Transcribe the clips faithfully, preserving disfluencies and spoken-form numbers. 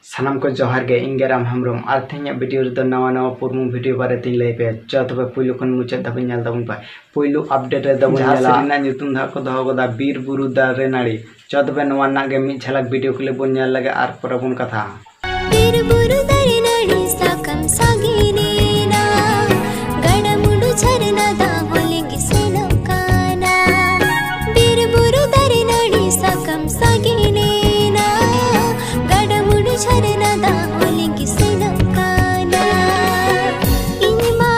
ᱥᱟᱱᱟᱢ ᱠᱚ ᱡᱚᱦᱟᱨ ᱜᱮ, ᱤᱧ ᱜᱮ ᱨᱟᱢ ᱦᱮᱢᱵᱨᱚᱢ᱾ ᱟᱨ ᱛᱮᱦᱮᱧᱟᱜ ᱵᱷᱤᱰᱤᱭᱳ ᱨᱮᱫᱚ ᱱᱟᱣᱟ ᱱᱟᱣᱟ ᱯᱩᱨᱢᱩ ᱵᱷᱤᱰᱤᱭᱳ ᱵᱟᱨᱮ ᱛᱮᱧ ᱞᱟᱹᱭ ᱯᱮᱭᱟ᱾ ᱪᱚ ᱛᱚᱵᱮ ᱯᱩᱭᱞᱩ ᱠᱷᱚᱱ ᱢᱩᱪᱟᱹᱫ ᱫᱷᱟᱹᱵᱤᱡ ᱧᱮᱞ ᱛᱟᱵᱚᱱ ᱯᱮ᱾ ᱯᱩᱭᱞᱩ ᱟᱯᱰᱮᱴ ᱨᱮ ᱫᱚᱵᱚᱱ ᱡᱟᱦᱟᱸ ᱧᱮᱞᱟ ᱥᱮᱨᱮᱧ ᱨᱮᱱᱟᱜ ᱧᱩᱛᱩᱢ ᱫᱚ ᱦᱟᱸᱜ ᱠᱚ ᱫᱚᱦᱚ ᱠᱟᱫᱟ ᱵᱤᱨ ᱵᱩᱨᱩ ᱫᱟᱨᱮ ᱱᱟᱹᱲᱤ᱾ ᱪᱚ ᱛᱚᱵᱮ ᱱᱚᱣᱟ ᱨᱮᱱᱟᱜ ᱜᱮ ᱢᱤᱫ ᱡᱷᱟᱞᱟᱠ ᱵᱷᱤᱰᱤᱭᱳ ᱠᱞᱤᱯ ᱵᱚᱱ ᱧᱮᱞ ᱞᱮᱜᱮ ᱟᱨ ᱯᱚᱨᱮ ᱵᱚᱱ ᱠᱟᱛᱷᱟᱜᱼᱟ᱾ ᱵᱤᱨ ᱵᱩᱨᱩ ᱫᱟᱨᱮ ᱱᱟᱹᱲᱤ ᱥᱟᱠᱟᱢ ᱥᱟᱜᱮᱱᱮᱱᱟ, ᱜᱟᱰᱟ ᱢᱩᱰᱩ ᱡᱷᱟᱨᱱᱟ ᱫᱟᱜ ᱦᱚᱸ ᱞᱤᱸᱜᱤ ᱥᱮᱱᱚᱜ ᱠᱟᱱᱟ᱾ ᱵᱤᱨ ᱵᱩᱨᱩ ᱫᱟᱨᱮ ᱱᱟᱹᱲᱤ ᱥᱟᱠᱟᱢ ᱥᱟᱜᱮᱱᱮᱱᱟ, ᱜᱟᱰᱟ ᱢᱩᱰᱩ ᱡᱷᱟᱨᱱᱟ ᱫᱟᱜ ᱦᱚᱸ ᱞᱤᱸᱜᱤ ᱥᱮᱱᱚᱜ ᱠᱟᱱᱟ᱾ ᱤᱧ ᱢᱟ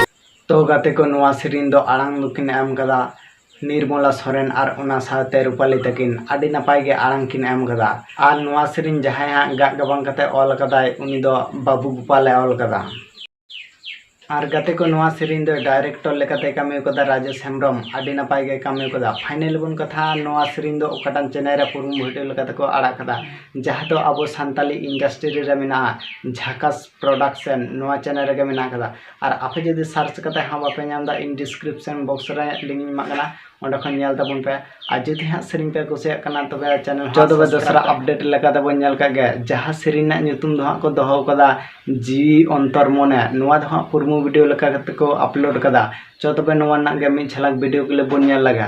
ᱛᱚ ᱜᱟᱛᱮ ᱠᱚ, ᱱᱚᱣᱟ ᱥᱮᱨᱮᱧ ᱫᱚ ᱟᱲᱟᱝ ᱫᱚᱠᱤᱱ ᱮᱢ ᱠᱟᱫᱟ ᱱᱤᱨᱢᱚᱞᱟ ᱥᱚᱨᱮᱱ ᱟᱨ ᱚᱱᱟ ᱥᱟᱶᱛᱮ ᱨᱩᱯᱟᱞᱤ ᱛᱟᱹᱠᱤᱱ᱾ ᱟᱹᱰᱤ ᱱᱟᱯᱟᱭ ᱜᱮ ᱟᱲᱟᱝ ᱠᱤᱱ ᱮᱢ ᱠᱟᱫᱟ᱾ ᱟᱨ ᱱᱚᱣᱟ ᱥᱮᱨᱮᱧ ᱡᱟᱦᱟᱸᱭ ᱦᱟᱸᱜ ᱜᱟᱜ ᱜᱟᱵᱟᱱ ᱠᱟᱛᱮ ᱚᱞ ᱠᱟᱫᱟᱭ, ᱩᱱᱤ ᱫᱚ ᱵᱟᱹᱵᱩ ᱜᱳᱯᱟᱞᱮ ᱚᱞ ᱠᱟᱫᱟ᱾ ᱟᱨ ᱜᱟᱛᱮ ᱠᱚ, ᱱᱚᱣᱟ ᱥᱮᱨᱮᱧ ᱫᱚ ᱰᱟᱭᱨᱮᱠᱴᱚᱨ ᱞᱮᱠᱟᱛᱮ ᱠᱟᱹᱢᱤ ᱠᱟᱫᱟ ᱨᱟᱡᱮᱥ ᱦᱮᱢᱵᱨᱚᱢ᱾ ᱟᱹᱰᱤ ᱱᱟᱯᱟᱭ ᱜᱮ ᱠᱟᱹᱢᱤ ᱠᱟᱫᱟ᱾ ᱯᱷᱟᱭᱱᱮᱞ ᱵᱚᱱ ᱠᱟᱛᱷᱟ ᱱᱚᱣᱟ ᱥᱮᱨᱮᱧ ᱫᱚ ᱚᱠᱟᱴᱟᱝ ᱪᱮᱱᱮᱞ ᱨᱮ ᱯᱩᱨᱩᱢ ᱵᱷᱤᱰᱤᱭᱳ ᱞᱮᱠᱟᱛᱮ ᱠᱚ ᱟᱲᱟᱜ ᱠᱟᱫᱟ, ᱡᱟᱦᱟᱸ ᱫᱚ ᱟᱵᱚ ᱥᱟᱱᱛᱟᱞᱤ ᱤᱱᱰᱟᱥᱴᱨᱤ ᱨᱮ ᱢᱮᱱᱟᱜᱼᱟ, ᱡᱷᱟᱠᱟᱥ ᱯᱨᱚᱰᱟᱠᱥᱚᱱ, ᱱᱚᱣᱟ ᱪᱮᱱᱮᱞ ᱨᱮᱜᱮ ᱢᱮᱱᱟᱜ ᱠᱟᱫᱟ᱾ ᱟᱨ ᱟᱯᱮ ᱡᱩᱫᱤ ᱥᱟᱨᱪ ᱠᱟᱛᱮ ᱦᱚᱸ ᱵᱟᱯᱮ ᱧᱟᱢ ᱮᱫᱟ, ᱤᱧ ᱰᱤᱥᱠᱨᱤᱯᱥᱚᱱ ᱵᱚᱠᱥ ᱨᱮ ᱞᱤᱝᱠ ᱤᱧ ᱮᱢᱟᱜ ᱠᱟᱱᱟ, ᱚᱸᱰᱮ ᱠᱷᱚᱱ ᱧᱮᱞ ᱛᱟᱵᱚᱱ ᱯᱮ᱾ ᱟᱨ ᱡᱩᱫᱤ ᱦᱟᱸᱜ ᱥᱮᱨᱮᱧ ᱯᱮ ᱠᱩᱥᱤᱭᱟᱜ ᱠᱟᱱᱟ, ᱛᱚᱵᱮ ᱪᱮᱱᱮᱞ ᱦᱚᱸ ᱛᱚᱵᱮ ᱥᱟᱵᱥᱠᱨᱟᱭᱤᱵ ᱫᱚᱥᱨᱟ ᱯᱮ᱾ ᱟᱯᱰᱮᱴ ᱞᱮᱠᱟ ᱛᱮᱵᱚᱱ ᱧᱮᱞ ᱠᱟᱜ ᱜᱮ, ᱡᱟᱦᱟᱸ ᱥᱮᱨᱮᱧ ᱨᱮᱱᱟᱜ ᱧᱩᱛᱩᱢ ᱫᱚ ᱦᱟᱸᱜ ᱠᱚ ᱫᱚᱦᱚ ᱠᱟᱫᱟ ᱡᱤᱣᱤ ᱚᱱᱛᱚᱨ ᱢᱚᱱᱮ᱾ ᱱᱚᱣᱟ ᱫᱚ ᱦᱟᱸᱜ ᱯᱩᱨᱢᱩ ᱵᱷᱤᱰᱤᱭᱳ ᱞᱮᱠᱟ ᱠᱟᱛᱮ ᱠᱚ ᱟᱯᱞᱳᱰ ᱠᱟᱫᱟ᱾ ᱪᱚ ᱛᱚᱵᱮ ᱱᱚᱣᱟ ᱨᱮᱱᱟᱜ ᱜᱮ ᱢᱤᱫ ᱡᱷᱟᱞᱟᱠ ᱵᱷᱤᱰᱤᱭᱳ ᱠᱞᱤᱯ ᱵᱚᱱ ᱧᱮᱞ ᱞᱮᱜᱟ᱾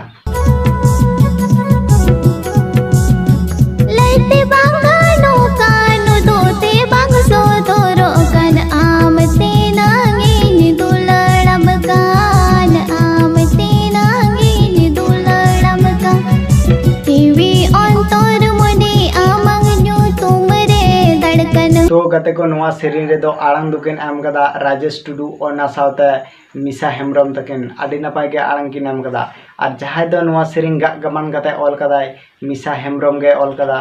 ᱞᱟᱹᱭᱛᱮ ᱵᱟᱝ ᱜᱟᱱᱚᱜ ᱠᱟᱱ ᱫᱚ ᱛᱮ ᱵᱟᱝ ᱥᱚᱫᱚᱨᱚᱜ ᱠᱟᱱ ᱟᱢ ᱛᱮᱱᱟᱝ ᱤᱧ ᱫᱩᱞᱟᱹᱲᱟᱢ ᱠᱟᱱ ᱟᱢ ᱛᱮᱱᱟᱝ ᱤᱧ ᱫᱩᱞᱟᱹᱲᱟᱢ ᱠᱟᱱ ᱡᱤᱣᱤ ᱚᱱᱛᱚᱨ ᱢᱚᱱᱮ ᱟᱢᱟᱝ ᱧᱩᱛᱩᱢ ᱨᱮ ᱫᱷᱟᱲᱠᱟᱱ᱾ ᱛᱚ ᱜᱟᱛᱮ ᱠᱚ, ᱱᱚᱣᱟ ᱥᱮᱨᱮᱧ ᱨᱮᱫᱚ ᱟᱲᱟᱝ ᱫᱚᱠᱤᱱ ᱮᱢ ᱠᱟᱫᱟ ᱨᱟᱡᱮᱥ ᱴᱩᱰᱩ, ᱚᱱᱟ ᱥᱟᱶᱛᱮ ᱢᱤᱥᱟ ᱦᱮᱢᱵᱨᱚᱢ ᱛᱟᱹᱠᱤᱱ᱾ ᱟᱹᱰᱤ ᱱᱟᱯᱟᱭ ᱜᱮ ᱟᱲᱟᱝ ᱠᱤᱱ ᱮᱢ ᱠᱟᱫᱟ᱾ ᱟᱨ ᱡᱟᱦᱟᱸᱭ ᱫᱚ ᱱᱚᱣᱟ ᱥᱮᱨᱮᱧ ᱜᱟᱜ ᱜᱟᱵᱟᱱ ᱠᱟᱛᱮ ᱚᱞ ᱠᱟᱫᱟᱭ, ᱢᱤᱥᱟ ᱦᱮᱢᱵᱨᱚᱢ ᱜᱮ ᱚᱞ ᱠᱟᱫᱟ᱾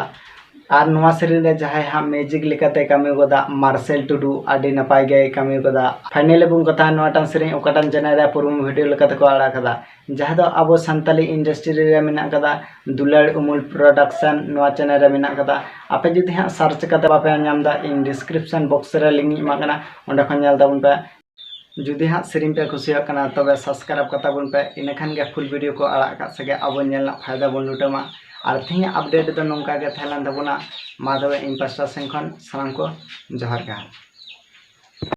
ᱟᱨ ᱱᱚᱣᱟ ᱥᱮᱨᱮᱧ ᱨᱮ ᱡᱟᱦᱟᱸᱭ ᱦᱟᱸᱜ ᱢᱤᱣᱡᱤᱠ ᱞᱮᱠᱟᱛᱮ ᱠᱟᱹᱢᱤ ᱠᱟᱫᱟ, ᱢᱟᱨᱥᱮᱞ ᱴᱩᱰᱩ, ᱟᱹᱰᱤ ᱱᱟᱯᱟᱭ ᱜᱮᱭ ᱠᱟᱹᱢᱤ ᱠᱟᱫᱟ᱾ ᱯᱷᱟᱭᱱᱮᱞ ᱨᱮᱵᱚᱱ ᱠᱟᱛᱷᱟ ᱱᱚᱣᱟᱴᱟᱝ ᱥᱮᱨᱮᱧ ᱚᱠᱟᱴᱟᱝ ᱪᱮᱱᱮᱞ ᱨᱮ ᱯᱩᱨᱩᱢ ᱵᱷᱤᱰᱤᱭᱳ ᱞᱮᱠᱟᱛᱮ ᱠᱚ ᱟᱲᱟᱜ ᱠᱟᱫᱟ, ᱡᱟᱦᱟᱸ ᱫᱚ ᱟᱵᱚ ᱥᱟᱱᱛᱟᱞᱤ ᱤᱱᱰᱟᱥᱴᱨᱤ ᱨᱮ ᱢᱮᱱᱟᱜ ᱠᱟᱫᱟ, ᱫᱩᱞᱟᱹᱲ ᱩᱢᱩᱞ ᱯᱨᱚᱰᱟᱠᱥᱚᱱ, ᱱᱚᱣᱟ ᱪᱮᱱᱮᱞ ᱨᱮ ᱢᱮᱱᱟᱜ ᱠᱟᱫᱟ᱾ ᱟᱯᱮ ᱡᱩᱫᱤ ᱦᱟᱸᱜ ᱥᱟᱨᱪ ᱠᱟᱛᱮ ᱵᱟᱯᱮ ᱧᱟᱢ ᱮᱫᱟ, ᱤᱧ ᱰᱤᱥᱠᱨᱤᱯᱥᱚᱱ ᱵᱚᱠᱥ ᱨᱮ ᱞᱤᱝᱠ ᱤᱧ ᱮᱢᱟᱜ ᱠᱟᱱᱟ, ᱚᱸᱰᱮ ᱠᱷᱚᱱ ᱧᱮᱞ ᱛᱟᱵᱚᱱ ᱯᱮ᱾ ᱡᱩᱫᱤ ᱦᱟᱸᱜ ᱥᱮᱨᱮᱧ ᱯᱮ ᱠᱩᱥᱤᱭᱟᱜ ᱠᱟᱱᱟ, ᱛᱚᱵᱮ subscribe ᱠᱟᱛᱟ ᱵᱚᱱ ᱯᱮ, ᱤᱱᱟᱹᱠᱷᱟᱱ ᱜᱮ full video ᱠᱚ ᱟᱲᱟᱜ ᱟᱠᱟᱫ ᱥᱮᱜᱮ ᱟᱵᱚ ᱧᱮᱞ ᱨᱮᱱᱟᱜ ᱯᱷᱟᱭᱫᱟ ᱵᱚᱱ ᱞᱩᱴᱟᱹᱢᱟ᱾ ᱟᱨ ᱛᱮᱦᱮᱧᱟᱜ update ᱫᱚ ᱱᱚᱝᱠᱟ ᱜᱮ ᱛᱟᱦᱮᱸ ᱞᱮᱱ ᱛᱟᱵᱚᱱᱟ᱾ ᱢᱟ ᱛᱚᱵᱮ ᱤᱧ ᱯᱟᱥᱴᱟ ᱥᱮᱱ ᱠᱷᱚᱱ ᱥᱟᱱᱟᱢ ᱠᱚ ᱡᱚᱦᱟᱨ ᱜᱮ᱾